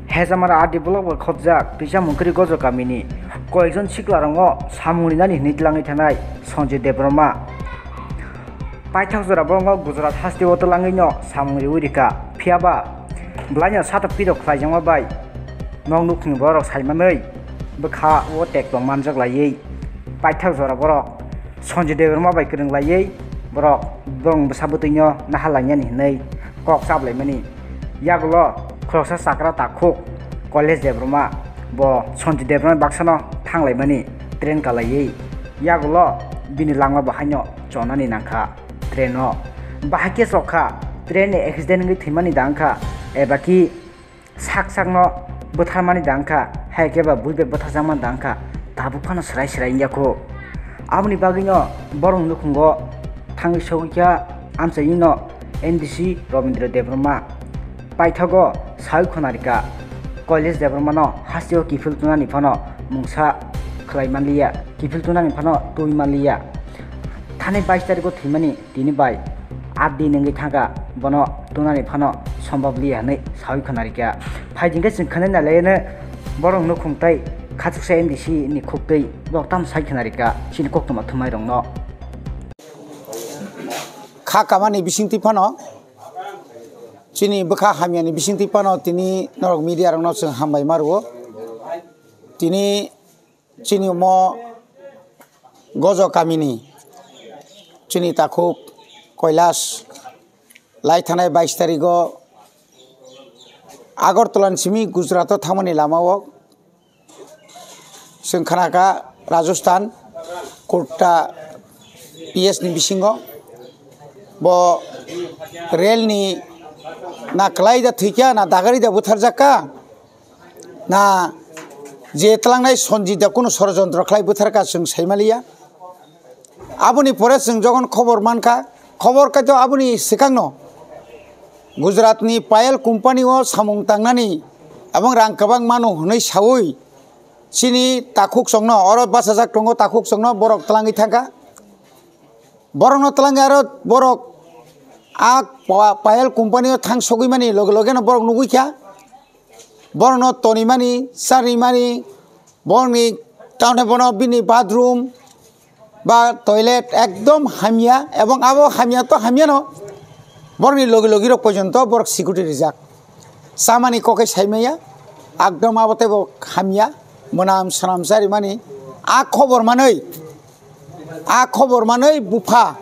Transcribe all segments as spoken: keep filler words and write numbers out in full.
Hejamara R D block bai khopjak Tuisamungkri Gojo kamini koyekjon siklarokno samung rinani hwnwi tlangwi thanai Sanjay Debbarma. Paithak jora borokno Gujarat hasteo twlangwino samung riwi rikha, phiyaba bwlaino satok pirok khlaijakma bai nok nukhungni borok saimanwi bwkha o tekto manjak laiwi paithak jora borok Sanjay Debbarma bai kwrwng laiwi borok borokni bwsa bwtwino nahar lainani hwnwi kok chap laimani. Yagulo khoroksa chakra takhuk Kailash Debbarma bo Sanjay Debbarma baksano thang laimani train kalaiwi. Yagulo bini langma bahaino chonani nangkha train o. Bahai khe chokha train ni accident wngwi thwimani da wngkha, eba ki sak sakno bwtharmani da wngkha, hai khe ba bui bai bwtharjakmani da wngkha, tabuk phano swrai swrai wngya kho. Aboni bagwino borok nukhungo thangwi sogwi kha amchaino M D C Robindra Debbarma. Paithago sawi khonarikha, Kailash Debbarmano hasteo kiphil tunani phano mungsa khlai manliya, kiphil tunani phano twi manliya. Thani bais tarikgo thwimani tini bai aat din wngwi thangkha, bono tunani phano sombab liya hwnwi sawi khwnarikha. Phaidi hwnkhe chwng khwnai nailaino borok nukhung tei khachuksa M D C ni khuktwi borok tamo sai khwnarikha chini koktwma thumairokno. Kha kamani bisingtwi phano, chini bwkha hamyani bisingtwi phano tini norok media rokno chwng hambai ma rwo. Tini chini omo Gojo kamini chini takhuk Kailash lai thanai bais tarigo Agartala ni simi Gujarat o thangmani lama o chwng khnakha Rajasthan Kota P S ni bisingo bo rail ni na kwlai da thwikha na dagari da butharjakha. Na je tlangnai Sanjay da kunu sorojontro khlai butharkha chwng saimaliya. Aboni pore chwng jogon khobor mankha, khobor kaito aboni swkangno Gujarat ni Payal company o samung tangnani abong rang kwbang mano hwnwi sawi chini takhuk chongno oro bachajak tongo, takhuk chongno borok tlangwi thangkha. Borokno tlangwi aro borok a pa-, Payal company o thang sogwi mani loge loge no borok nugwi kha. Borokno tonimani, charimani, borokni tamni bono bini bathroom ba toilet ekdom hamya, ebong abo hamya to hamya no, borokni logi logi rok porjonto borok security rijak. Chamani kokhe saimaya, ekdom abo teibo hamya, mwnam swnam charimani. A khobor manwi, a khobor manwi bupha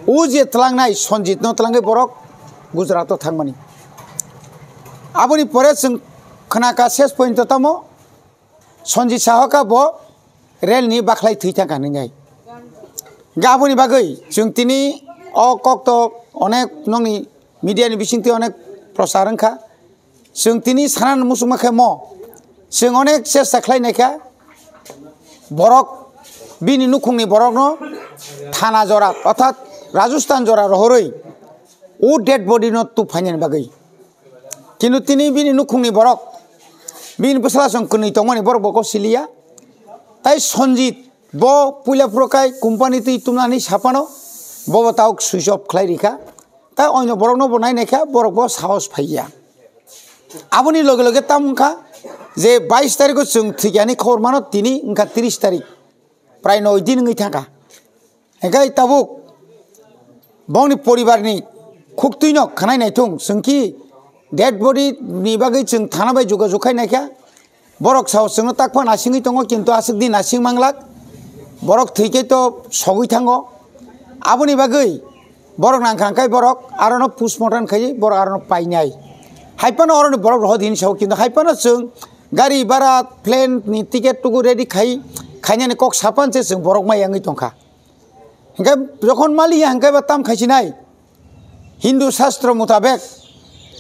o je tlangnai Sanjit no tlangwi borok Gujarat o thangmani. Aboni pore chwng khnakha ses point tamo Sanjit sahoka bo rail ni bakhlai thwi thangkha hinwi. Ga aboni bagwi chwng tini o kok to onek nokni media ni bisingtwi onek prochar wngkha. Chwng tini sana muchungma khe mo, chwng onek chesta khlai naikha borok bini nukhungni borokno thana jora orthat Rajasthan jora rohorwi o dead body no tubphainani bagwi. Kintu tini bini nukhungni borok, bini bwsala chwng kwnwi tongmani borok bo kok siliya. Tai Sanjit bo puila phuru kai company twi tumnani saphano bobo tabuk switch off khlai rikha. Tai oino borokno bo nai naikha, borok bo sahos phaiya. Aboni loge loge tamo wngkha je bais tarikgo chwng thwikyani khobor mano, tini wngkha tris tarik, prai noi din wngwi thangkha. Hingkhe tabuk bongni poribarni khuktwino khwnai naithung, chwngki dead body ni bagwi chwng thana bai jogajog khai naikha. Borok sao chwngno takphano nasingwi tongo, kintu aswk di nasing manglak. Borok thwikhe to sogwi thango. Aboni bagwi borok nangkha hwnkhe borok arono postmortem khaiwi borok arono painai. Haiphano oroni borok rohor hini sao, kintu haiphano chwng gari bara, plane ni ticket tugu ready khai, khainani kok sapan se chwng borok mai wngwi tongkha. Hingkhe jokhon maliya hingkhe ba tam khaisinai. Hindu shastro mutabek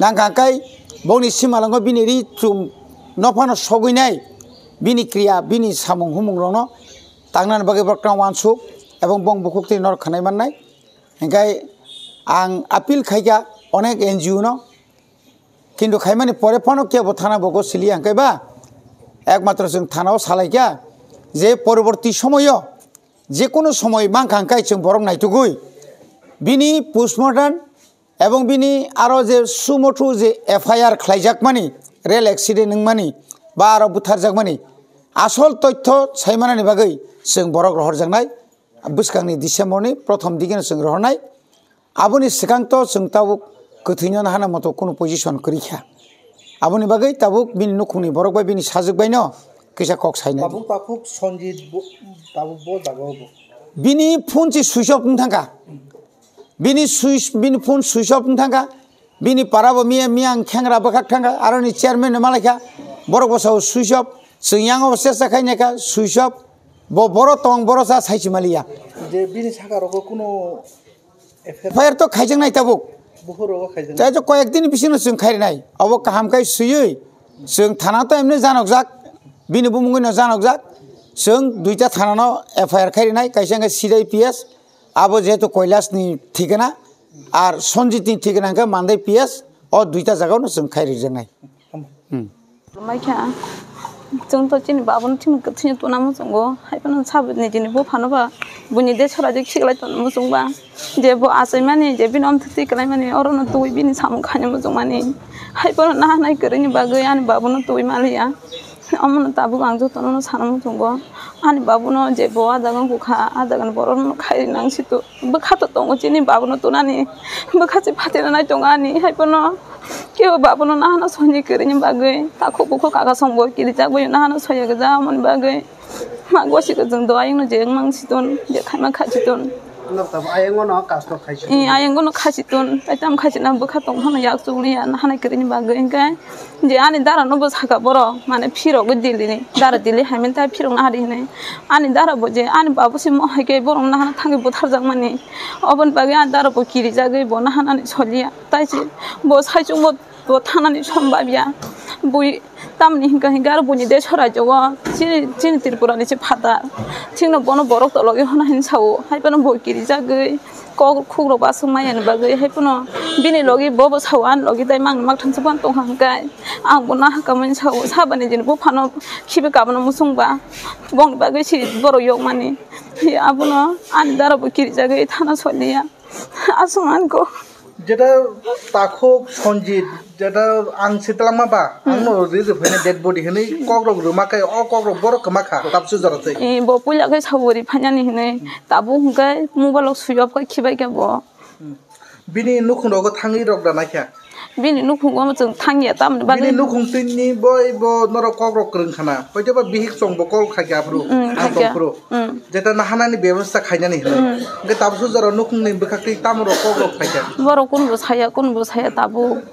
nangkha hingkhe bongni simalango bini ri chum nophano sogwinai, bini kriya, bini samung humung rokno tangnani bagwi borok tang wansuk ebong bong bukhuk twi norok khanai mannai. Hingkhe ang appeal khaikha onek N G O no, kintu khaimani pore phano kebo thana bogo siliya hingkhe ba ekmatro chwng thana o salaikha je poroborti somoyo, jekunu somoi mankha hingkhe chwng borok naitugwi bini postmortem ebong bini aro je sumothu je F I R khlaijakmani, rel accident wngmani ba aro butharjakmani asol toitho saimanani bagwi chwng borok rohorjaknai. Bwskangni December ni prothom digino chwng rohornai. Aboni swkang to chwng tabuk kwthwino nahana moto kunu position kwrwi kha. Aboni bagwi tabuk bini nukhungni borok bai bini sajwk baino kisa kok sainai. Tabuk takhuk Sanjit bo, tabuk bo jaga o bo. Bini phone si switch off wng thangkha. Bini switch, bini phone switch off wng thangkha. Bini para bo miya, miya ang khengra bwkhak thangkha. Aroni chairman no malaikha. Borok bo sao switch off. Chwng yang o chesta khainai kha switch off. Bo boro tong, boro cha sai si maliya. Je bini saka rogo kuno F I R to khaijaknai tabuk. Buhur rogo khaijaknai. Tai to koyek din bisingo chwng khairnai. Abo kaham kai suyui. Chwng thana to emni janokjak. Bini bumungwi no janokjak. Chwng duita thana no F I R khairinai. Kaisa hwnkhe Sidai P S. Abo jehetu Kailash ni thikana. Ar Sanjit ni thikana hwnkhe Mandai P S. O duita jaga no chwng khairijaknai. Hmm. Mai kha, chwng to chini babuno thwngwi kwthwino tuna muchungo, hai phano sabo nijini buphano ba buini de sora de khiklai tongna muchungba, je bo achaimani, je bini omtwi twi kwlaimani, orono twi bini samung khaina muchungmani, hai phano nahanai kwrwini bagwi ani babuno twi maliya. Omono tabuk ang jotono sana muchungo, ani babuno je bo ah jaga wngkha, ah jagani borokno khairi nang situ. Bwkha to tongo chini babuno tunani. Bwkha se phatina nai tongo ani hai phano. Kebo babuno nahana soni kwrwini bagwi. Takhuk bukhuk kaka songbo kirijak bai nahana soya gajamani bagwi. Ma gosi kwchwng do ayangno je wngmang siton, je khaima kha siton. Nok tamo ayango no kasto khai siton. Eh, ayango no kha siton. Tai tam kha sina bwkha tong phano yak chukliya nahana kwrwini bagwi hwnkhe. Je ani dara no bwsaka borok, mane phirogwi Delhi ni, dara Delhi hai mani tai phirok nahari hinwi. Ani dara bo je, ani babu se mo hai khe borok nahana thangwi butharjak mani. Oboni bagwi ani dara bo kirijagwi bo nahanani soliya. Tai se bo saichung bo, bo thanani som babya. Bui tamni hinka hinka aro buini desh rajyo o chini, chini Tripura ni se phatar. Chini bono borok tologi hona hin sao. Hai phano bo kirijagwi. Kok khuk rok aswk maya ni bagwi hai phano bini logi bo bo sao ani logi tai mang mak thang se phano tong kha hwnkhe ang bo naha kamani sao sabani jini buphano khibi kabana muchung ba bongni bagwi si borok yok mani abono ani dara bo kirijagwi thana soniya aswk ang kok. Jeta takhuk Sanjit jeta ang se twlangma ba ang no ri ri phaina dead body hinwi kok rok rwma khe o kok rok borok kwma kha tabsu jora twi. Bo puila khe sabo ri phainani hinwi. Tabuk hwnkhe mobile o swi off khe khibai khe bo. Hmm. Bini nukhung rogo thangwi rok da naikha. Bini nukhung o chwng thangya tamni bagwi. Bini nukhung twini bo bo norok kok rok kwrwng khana. Hoito ba bihik chwng bo call khaikha aphuru. Hmm, ang khaikha. Tongphuru. Hmm. Jeta nahanani bebostha khainani hinwi. Hmm. Hwnkhe tabuk jora nukhungni bwkhaktwi tamo rok kok rok khaikha. Borok kunbo saya kunbo saya tabuk.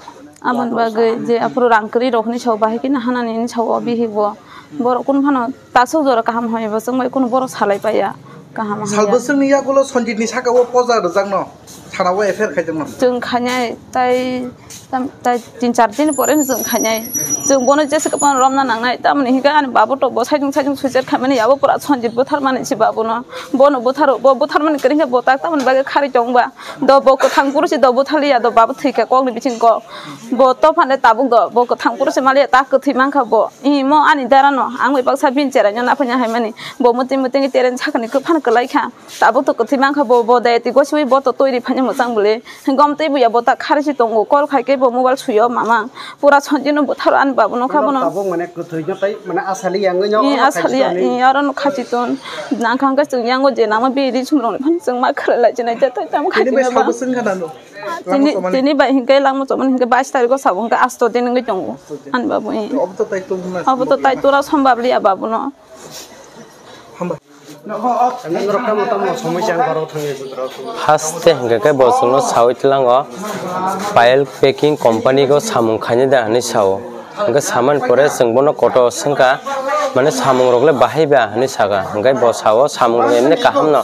Aboni bagwi je aphuru rang kwrwi rok hinwi sao bahai khe nahanani hinwi sao o bihik bo. Borok kunu phano taksuk jora kaham hamya bo chwng bai kunu borok salai paiya kaham hamya. Sal bwswkni yagulo Sanjit ni saka o poja rwjakno thana o F I R khaijakno. Chwng khainai tai tam, tai tin char din pore no chwng khainai. Chwng bono jesa kwbangma romna nangnai tamoni hinka ani babu to bo saichung saichung suicide khaimani abo pura Sanjit butharmani si babuno. Bono butharo, bo butharmani kwrwi khe bo tak tamoni bagwi kharwi tongba. Do bo kwthang puro si do buthaliya do babu thwikha kokni bising kok. Bo tophane tabuk do, bo kwthang puro se maliya ta kwthwi mankha bo. Imo ani dara no, ang bai baksa bini cherai no naphanya hai mani. Bo muti muti ngi tereni sakani kwphano kwlai kha. Tabuk to kwthwi mankha bo, bo dayati gosiwi bo to toiri phanya mwchang bwle. Gom tei buya bo ta khari si tongo, kol khai khe bo mobile suyo mama. Pura Sanjit no butharo ani babu no kha bono. Tabuk mane kwthwi no tai mane asali yang no. Ni asali ya, ni aro no khachi ton. Nang khang ka chwng yango je nama biri sumrong ni phan chwng ma khala lai chinai ta tai tam khachi. Ini bai sabo sing khana no. Tini, tini bai hinke langma chomani hinke bais tariko sabo hinke asto din wngwi tongo. Ani babu, eh. Obo to tai tura sombab liya babu no. Haste hinke ke bo chwngno sawi tlango. Payal Packing Company go samung khaini da hinwi sao. Hingke samani pore chwng bono koto swngkha, mane samung rok le bahai ba hinui saka, hingke bo sao samung rok emne kaham no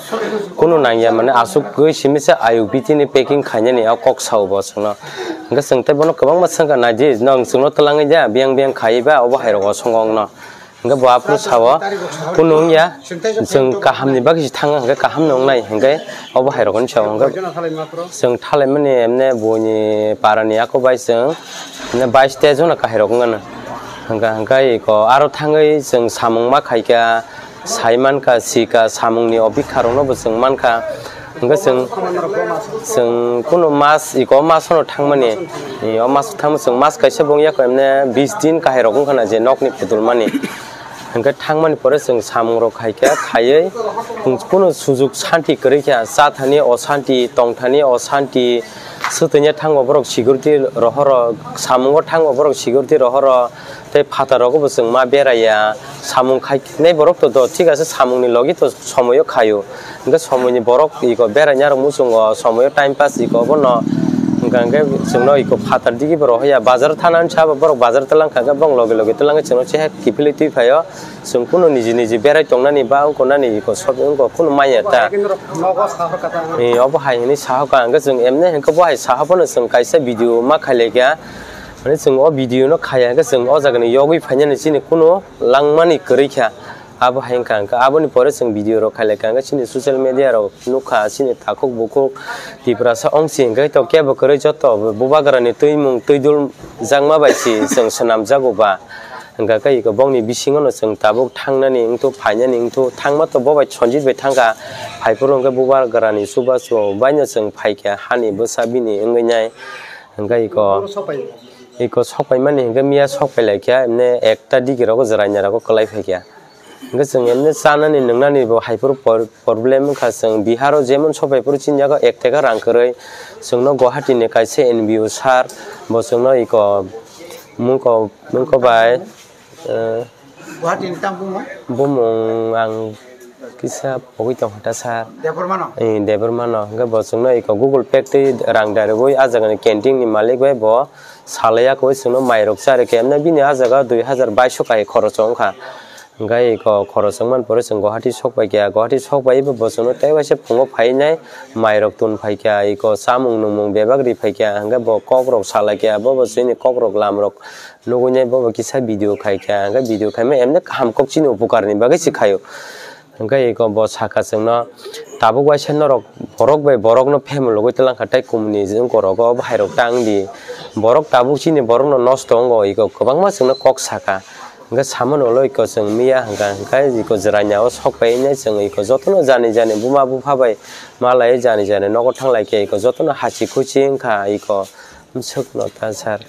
kunu nangya, mane asugoi simi se ayuk biti ni packing khainani o kok sao bo chwngno. Hingke chwng tei bono kwbangma swngkha, naidi nwng chwngno twlangwi ya, biyang biyang khaiwi ba obo hai rok o songwk no. Hingke bo aphuru sao, kunu wngya, chwng kaham ni bagwi se thang hingke kaham no wngnai, hingke obo hai rok ni sao hingke chwng thalai mani emne buini para ni yaku bai chwng. Hwnwi bais te jona kahirok wngmano. Hwnka hwnka iko aro thangwi chwng samung ma khaikha, sai mankha, sikha, samungni o bikharokno bo chwng mankha. Hwnkhe chwng, chwng kunu mas, iko mas hono thangmani, i, o mas thangma chwng mas kaisa bong yako emne bis din kahai rok wngkha na je nokni pudulmani. Hwnkhe thangmani pore chwng samung rok khaikha, khaiwi kunu sujuk santi kwrwi kha, cha thani osanti, tong thani osanti, swtwini thango borok security rohoro, samungo thango borok security rohoro, tei phataro bo chwng ma beraiya, samung khainai borok to do, thik ase, samungni logi to somoyo khaio. Hwnkhe somoini borok iko beraina rok muchungo, somoyo time pass iko bono. Hwnkha hwnkhe chwngno iko phatar digi bo rohorya. Bazar thana hinsa bo borok bazar twlang kha khe bong loge loge twlangwi chwngno cheha kiphilwi twi phaio. Chwng kunu niji niji berai tongnani ba wngkha nani iko sob wngkha kunu manya ta. Nogo sahor kata. Eh, obo hai hwnwi sahoka hwnkhe chwng emne hwnkhe bo hai saha bono chwng kaisa video ma khailekha. Mane chwng o video no khaiya hwnkhe chwng o jagani yogwi phainani chini kunu langmani kwrwi kha. Abo hai wngkha, hwnkhe aboni pore chwng video rok khailai kha, hwnkhe chini social media rok nukha, chini takhuk bukhuk Tiprasa ongsi hwnkhe to kebo kwrwi joto bubagrani twimung twidul jakma bai si chwng swnamjago ba. Hwnkha khe iko bongni bisingo no chwng tabuk thangnani wngthu, phainani wngthu, thangma to bo bai Sanjit bai thangkha, phaiphuru hwnkhe bubagrani chubachu baino chwng phaikha, hani bwsa bini wngwi nai. Hwnkhe iko, iko sokpaimani hwnkhe miya sokpai laikha, emne ekta digi rogo jwraina rogo kwlai phaikha. Hwnkhe chwng emne chanani nwngnani bo haiphuru por-, problem wngkha, chwng Biharo jemon sokpaiphuru chini yago ek teka rang kwrwi, chwngno Guwahati ni kaisa N B O sir, bo chwngno iko mungko, mungko bai, eh, Guwahati ni tang bumung? Bumung ang kisa pogwi tongkha ta sir. Debbarmano? Eh, Debbarmano. Hwnkhe bo chwngno iko Google Pay twi rang dariwi ah jagani canteen ni malik bai bo salaiya koi chwngno mairok charikha. Emne bini ah jaga dui hazar baish o kai khoroch wngkha. Hwnkhe iko khoroch wngmani pore chwng Guwahati sokpaikha. Guwahati sokpaiwi bo chwngno tei waisa phungo phainai mairok tun phaikha. Iko chamung nungmung bebak ri phaikha. Hwnkhe bo kokrok salaikha. Bo bo chini kokrok lamrok nugwi nai bo bo kisa video khaikha. Hwnkhe video khaima emne kaham kok chini upukar ni bagwi se khaio. Hwnkhe iko bo sakha chwngno, tabuk waisa norok borok bai borokno phemulogwi twlang kha tei kumni wngkorogo obo hairok tang di. Borok tabuk chini borokno nosto wngo, iko kwbangma chwngno kok sakha. Hwnkhe samano ulo iko chwng miya hwnkha, hwnkhe iko jwraini o sok pai nai chwng iko jotono jani jani buma bupha bai malai jani jani nogo thang lai khe iko jotono hasi khusi wngkha iko. Bwswkno ta sir.